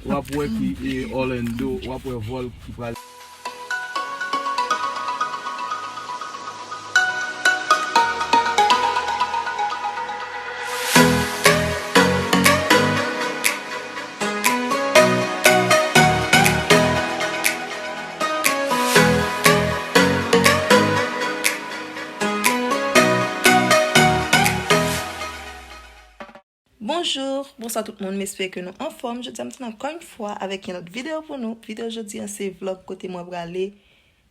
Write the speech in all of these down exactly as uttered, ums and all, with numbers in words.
W ap wè ki e Orlando, w ap wè vòl ki pral. Bonjou, bonswa tout moun, m espere ke nou anfòm. Jodi a m tounen ankò yon fwa avèk yon lòt videyo pou nou. Videyo jodi a se vlòg kote mwen prale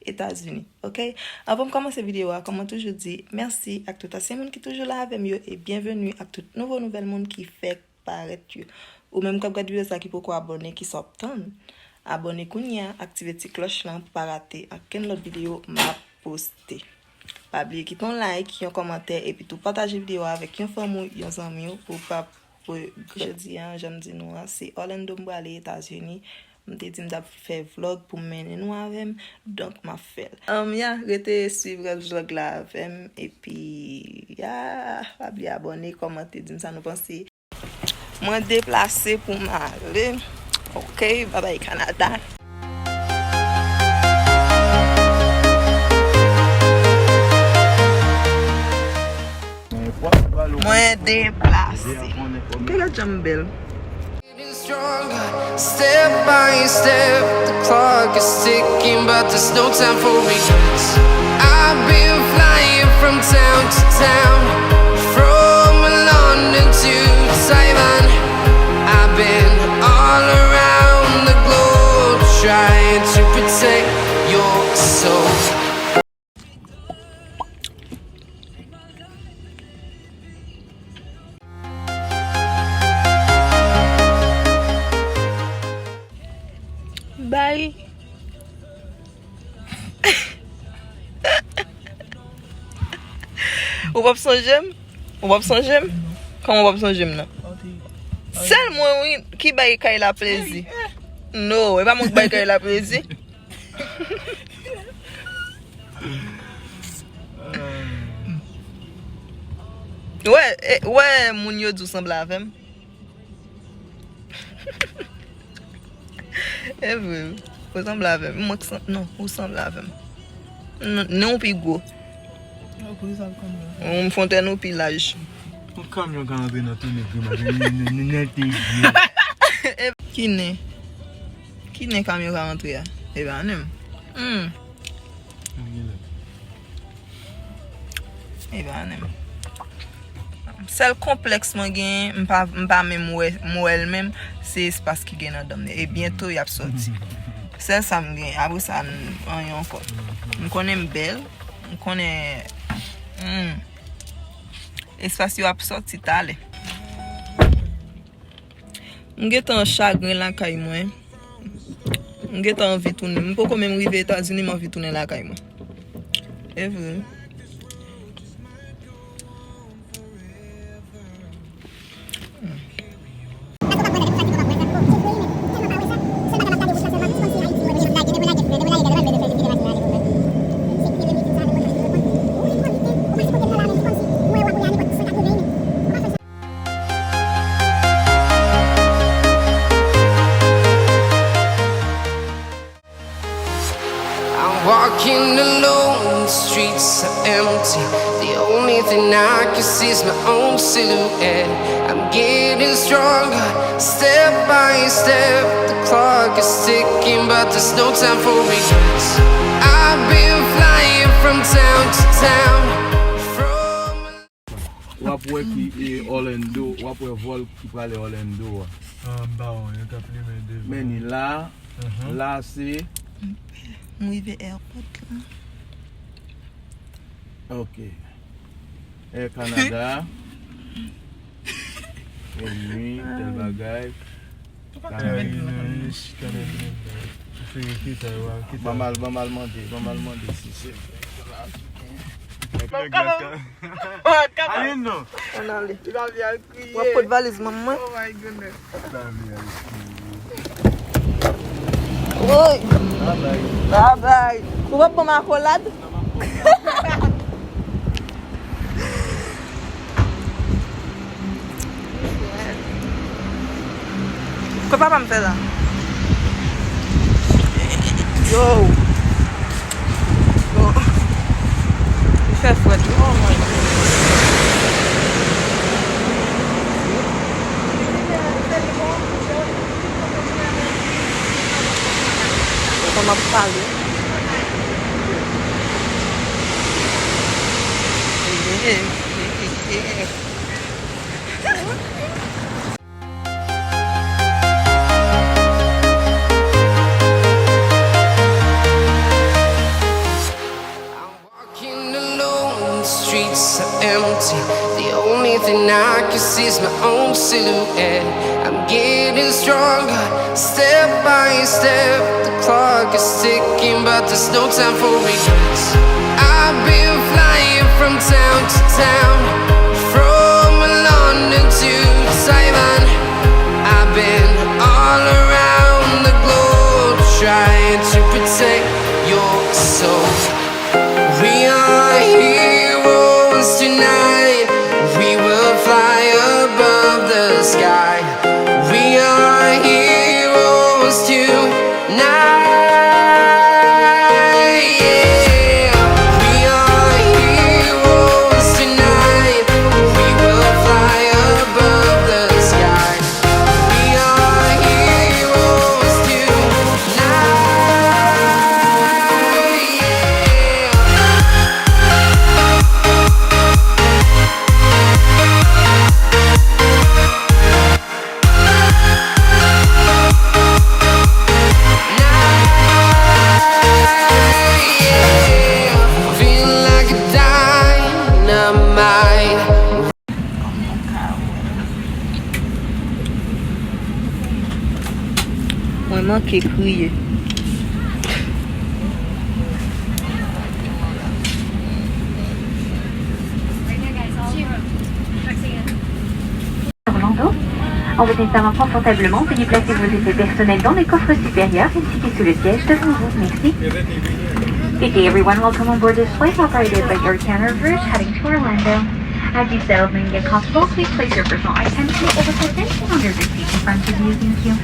Etazini, oke? Anvan m kòmanse videyo a, kòm mwen toujou di, mèsi ak tout ansyen moun ki toujou la avè m yo e byenveni ak tout nouvo nouvèl moun ki fèk parèt yo. Ou menm k ap gad videyo sa ki poko abòne, kisa w ap tann? Abòne kounye a, aktive ti klòch lan pou pa rate ankenn lòt videyo m ap poste. Pa bliye kite yon like, yon kòmantè, epi tou pataje videyo a avèk yon fanmi w, yon zanmi w, pou w pa regrèt. Jodi a, jan m di nou an, se Orlando m prale, Etazini. M te di m t ap fè vlòg pou m mennen nou avè m, donk m ap fè l. Anm, ya, rete swiv rès vlòg la avè m, epi, ya, pa bliye abòne, kòmante, di m sa nou panse. Mwen deplase pou m ale. Oke, babay Kanada. Mwen deplase. Gade jan m bèl. Getting stronger, step by step. The clock is ticking, but there's no time for regrets. I've been flying from town to town, from London to Taiwan. I've been all around the globe trying to protect your soul. Bay. Ou p ap sonje m? Ou p ap sonje m? Kòman ou p ap sonje m nan? Sèl mwen, wi, ki bay Kayla plezi. No, e pa mwen k bay Kayla plezi. Wè, e, wè moun yo di w sanble avè m. E vre, wi. Ou sanble avè m. Mwen k san-, non, ou sanble avè m. Non, non, ou pi gwo. Ou pi gwo, sa l konn. Yon fontèn ou pi laj. Yon kamyon ka antre nan tou nèg yo, maten, n-, n-, n-, n-, n-, te di. Ki nen? Ki nen kamyon ka antre a? E pa nen m. Hmm. E pa nen m. Sèl konplèks mwen genyen, m pa, m pa menm wè, m wè l menm, se espas ki gen nan dan m nan. E byento y ap sòti. Sèl sa m genyen. Apre sa, n-, anyen ankò. M konnen m bèl. M konnen, hmm, espas yo ap sòti talè. M gentan chagren lakay mwen. M gentan anvi tounen. M poko menm rive Etazini, m anvi tounen lakay mwen. E vre. I'm walking alone, the streets are empty. The only thing I can see is my own silhouette. I'm getting stronger, step by step. The clock is ticking, but there's no time for regrets. I've been flying from town to town, from W ap wè ki e Orlando, w ap wè vòl ki prale Orlando a. Ah, m pa wè, yo t ap limen devan. Men ni la, la se. M rive airport la. Ok. Air Canada. Enmi, tèl bagay. Ou pa ka mèt nan. Ban m al, ban m al mande, ban m al mande si se vre. Nèg la. Ale non. Ann ale. W ap pot valiz manman mwen. Oh my goodness. Woy. Babay. Ou p ap ban m akolad? Kòman papa m fè la? Yo! Bon. Li fè frèt wi. Oh my God. Kòman pou pale? Yeah, yeah, yeah. I'm walking alone, the streets are empty. The only thing I can see is my own silhouette. I'm getting stronger, step by step. The clock is ticking, but there's no time for regrets. I've been flying from town to town, from London to Taiwan. I've been all around the globe trying to protect your soul. We are heroes tonight. We will fly above the sky. We are heroes tonight. Yeah. We are heroes tonight. We will fly above the sky. We are heroes tonight. Yeah. Feel like a dynamite. Mwen manke kriye. Orlando. En vous installant confortablement, veuillez placer vos effets personnels dans le coffre supérieur ainsi que sous le siège devant vous. Merci. Good day, everyone. Welcome on board this flight operated by Air Canada Rouge heading to Orlando. As you settle in and get comfortable, please place your personal items in the oversized bench under the seat in front of you. Thank you.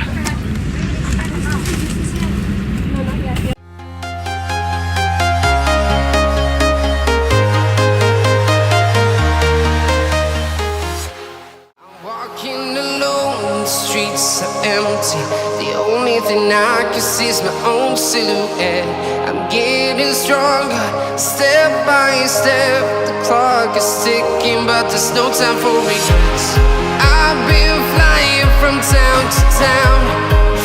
I'm walking alone, the streets are empty. The only thing I can see is my own silhouette. I'm getting stronger, step by step. The clock is ticking, but there's no time for regrets. I've been flying from town to town,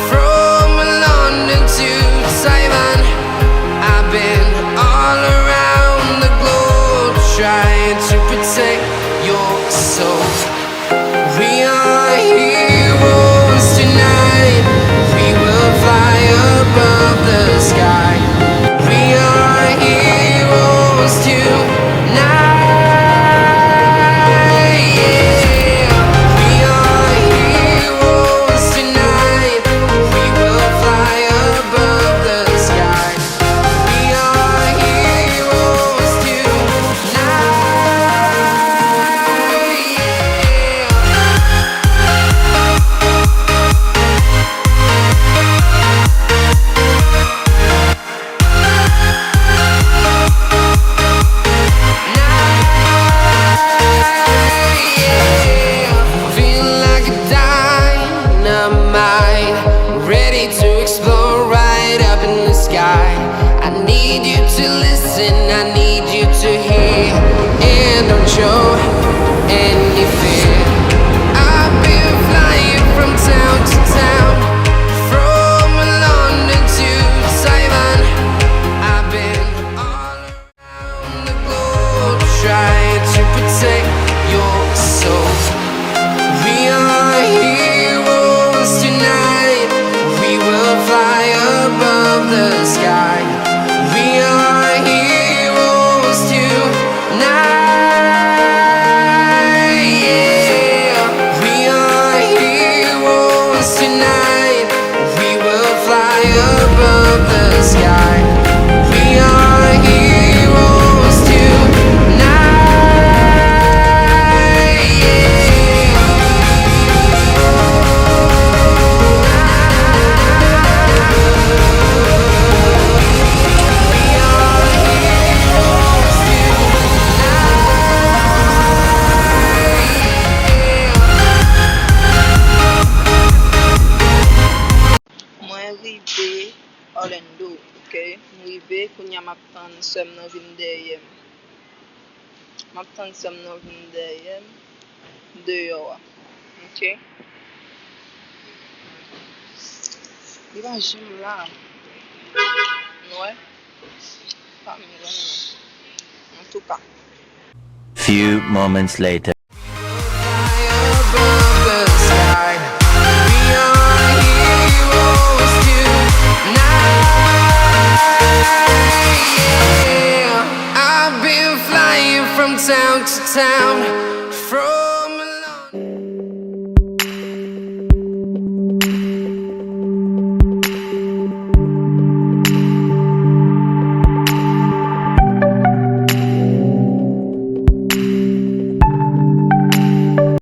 from London to Taiwan. I've been all around the globe trying to protect your soul. We are heroes tonight. We will fly above the sky. We are heroes tonight. Yeah. We are heroes tonight. de Orlando, ok? M rive, kounye a m ap tann sè m nan vin dèyè m. M ap tann sè m nan vin dèyè m deyò a. Ok? Li pa janm la. Nou wè? Pa m nan non. Antouka. Few moments later. I've been flying from town to town.